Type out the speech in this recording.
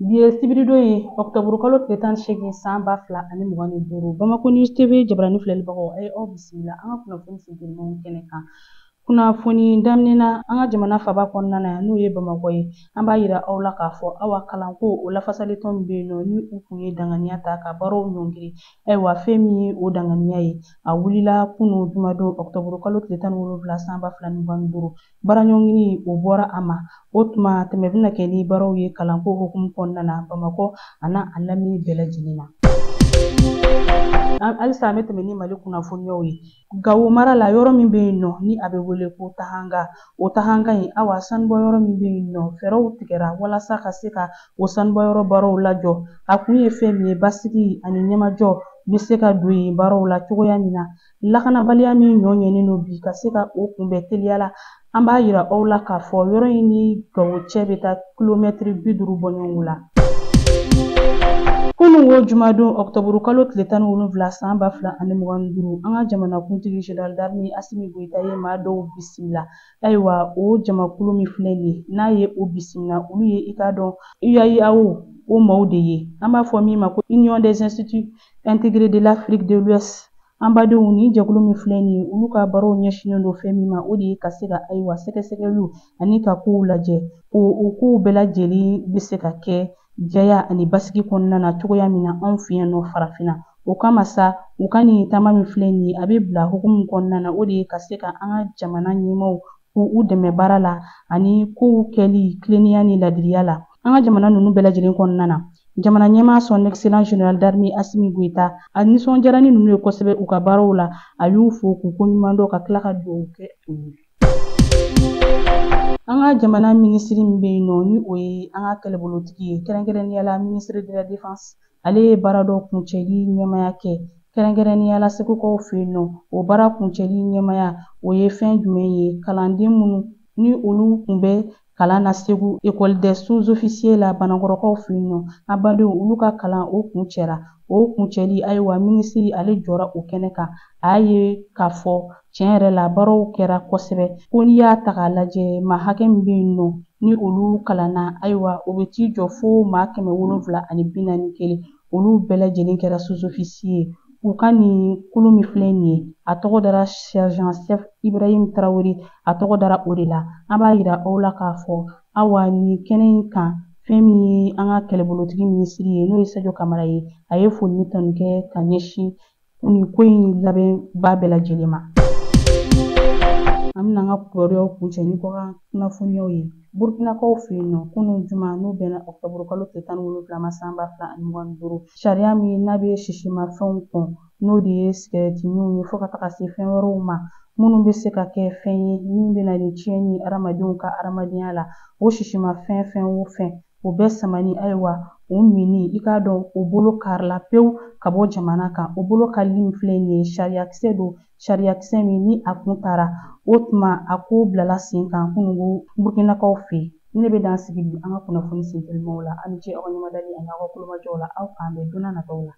Bi ye sibiridon ye, ɔkutɔburu kalo tile 18 san 2025. Bamako News TV jabarani filɛlibagaw, a ye aw bisimila an ka kunnafoni sentelimanw kɛnɛ kan. Kunnafoni daminɛ na, an ka jamana faba kɔnɔna na, n'o ye Bamakɔ ye, an b'a yira aw la k'a fɔ awa kalanko o lafasalitɔn min bɛ yen nɔ, ni u kun ye danganiya ta ka baaraw ɲɔngiri. Ayiwa, fɛn min ye o danganiya ye, a wulila kunun jumadon ɔkutɔburu kalo tile 17 san 2025. Baara ɲɔngiri o bɔra a ma. O tuma tɛmɛ bɛna kɛ ni baaraw ye kalanko hukumu kɔnɔna na Bamakɔ a n'a a lamini bɛɛ lajɛlen na. Halisa an bɛ tɛmɛ ni Mali kunnafoniyaw ye. Gawo mara la, yɔrɔ min bɛ yen nɔ ni a bɛ wele ko Tahanga, o Tahanga in, awa sanubɔ yɔrɔ min bɛ yen nɔ, fɛɛrɛw tigɛra walasa ka se ka o sanubɔ yɔrɔ baaraw lajɔ. A kun ye fɛn min ye, basigi ani ɲɛmajɔ bɛ se ka don yen baaraw la cogoya min na. Lakanabaliya min ɲɔ ɲɛnen don bi, ka se ka o kunbɛn teliya la. An b'a yira aw la k'a fɔ yɔrɔ in ni Gawo cɛ bɛ taa kilomɛtiri 50 bɔɲɔgɔnko la. Kunun ko jumadon ɔkutɔburu kalo tile 17 san 2025, an ka jamanakuntigi Général d'armée Asimi Goyita ye maa dɔw bisimila. Ayiwa, o jamakulu min filɛ nin ye, n'a ye o bisimila, olu ye i k'a dɔn UAIAO o maaw de ye. An b'a fɔ min ma ko Union des instituts intégrés de l'Afrique de l'Ouest. An badenw, ni jɛkulu min filɛ nin ye, olu ka baaraw ɲɛsinnen don fɛn min ma, o de ye ka se ka ayiwa sɛgɛsɛgɛliw ani ka kow lajɛ, o kow bɛɛ lajɛlen bɛ se ka kɛ jɛya ani basigi kɔnɔna na cogoya min na anw fɛ yan nɔ farafinna. O kama sa, u ka nin taama min filɛ nin ye, a bɛ bila hukumu kɔnɔna na, o de ye ka se ka an ka jamana ɲɛmaaw k'u dɛmɛ baara la ani kow kɛli tilennenya ni ladiriya la an ka jamana ninnu bɛɛ lajɛlen kɔnɔna na. Jamana ɲɛmaa Son Excellence Général d'armée Asimi Goyita, a nisɔndiyara ni ninnu ye kosɛbɛ u ka baaraw la. A y'u fo k'u koɲuman dɔn ka tila ka dugawu kɛ u ye. An ka jamana minisiri min bɛ yen nɔ, ni o ye an ka kɛlɛbolotigi ye, kɛrɛnkɛrɛnnenya la ministre de la Défense, ale ye baara dɔ kuncɛli ɲɛmaya kɛ, kɛrɛnkɛrɛnnenya la Segukaw fɛ yen nɔ. O baara kuncɛli ɲɛmaya, o ye fɛn jumɛn ye? Kalanden minnu ni olu tun bɛ kalan na Segu école des sous-officiers la Banakɔrɔkaw fɛ yen nɔ, an badenw, olu ka kalan o kuncɛra. O kuncɛli, ayiwa, minisiri ale jɔra o kɛnɛ kan. A y'a ye k'a fɔ tiɲɛ yɛrɛ la baaraw kɛra kosɛbɛ, ko n'i y'a ta k'a lajɛ, maa hakɛ min bɛ yen nɔ ni olu kalanna, ayiwa, o bɛ t'i jɔ fo maa 741. Olu bɛɛ lajɛlen kɛra sous-officier ye. U ka nin kulu min filɛ nin ye, a tɔgɔ dara sergent chef Ibrahim Traoré, a tɔgɔ dara o de la. An b'a yira aw la k'a fɔ awa nin kɛnɛ in kan, fɛn min ye an ka kɛlɛbolotigi minisiri ye, n'o ye Sadio Kamara ye, a ye foli ni tanu kɛ ka ɲɛsin nin ko in labɛnba bɛɛ lajɛlen ma. An bɛna an ka kibaruyaw kuncɛ ni kɔkan kunnafoniyaw ye. Burukinakaw fɛ yen nɔ, kunun juma n'o bɛnna ɔkutɔburu kalo tile 17 ma san 2025, sariya min n'a bɛ sisimafɛnw kɔn, n'o de ye sigɛrɛti minw ye, fo ka taga se fɛn wɛrɛw ma minnu bɛ se ka kɛ fɛn ye min bɛ na ni tiɲɛni ye hadamadenw ka hadamadenya la, o sisimafɛn fɛn o fɛn, o bɛɛ samani, ayiwa, o minni, i k'a dɔn o bolo karila pewu ka bɔ jamana kan. O bolo karili min filɛ nin ye, sariyakisɛ don, sariyakisɛ min ni a kun taara. O tuma a ko bilala sen kan kununko Burkinakaw fɛ yen. Ne bɛ dan sigi bi an ka kunnafoni sentelimaw la. Aw ni ce aw ka ɲɛmadali ani aw ka kulomajɔw la. Aw k'an bɛn don n'a nataw la.